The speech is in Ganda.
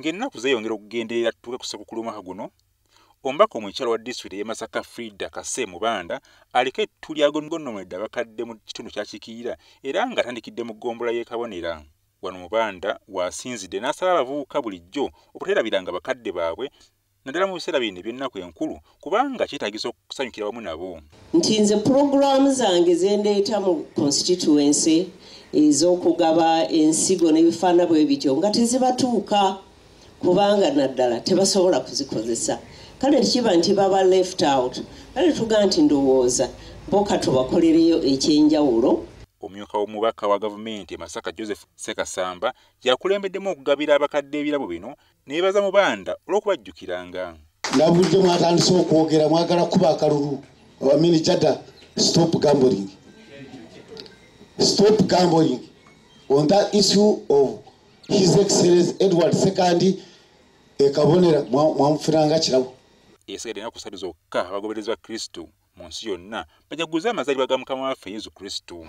Ng'ennaku zeeyongera okugenderera tutuuke ku Ssekukkulu omwaka guno, omubaka omukyala wa disitulikiti ey'e Masaka Frida Kase Mubanda aliko ettu lyagonnomedde abakadde mu kitundu ky'akiikirira era ng'atandikidde mu ggombolola y'e Kabonera. Wano Mubanda w'asinzidde n'asaba abavubuka bulijjo obuteerabiranga bakadde baabwe naddala mu biseera bino eby'ennaku enkulu kubanga kyetaagisa okusanyukira wamu nabo. Nti nze pulogulaamu zange ze ndeeta mu constituency ez'okugaba ensigo n'ebifaana bwe bityo nga tezibatuuka kubanga naddala tebasobola kuzikozesa. Kale kiba nti baba left out. Kale tugaa nti ndowooza bo katubakolereyo ekyenjawulo. Omumyuka w'omubaka wa gavumenti e Masaka Joseph Ssekasamba yakulembeddemu okugabira abakadde ebirabo bino ne yeebaza Mubanda olw'okubajjukiranga. Nga bulijjo mwatandise okwogera mwagala kuba akalulu. Abamini jada, stop gambling. Stop gambling on that issue of His Excellency Edward Sekandi ekabonera mwamufunanga kirabo. Esigadde ennaku 3 zokka abagoberezi ba Kristo mu nsi yonna bajaguze amazaalibwa ga Mukama waffe Yesu Kristo.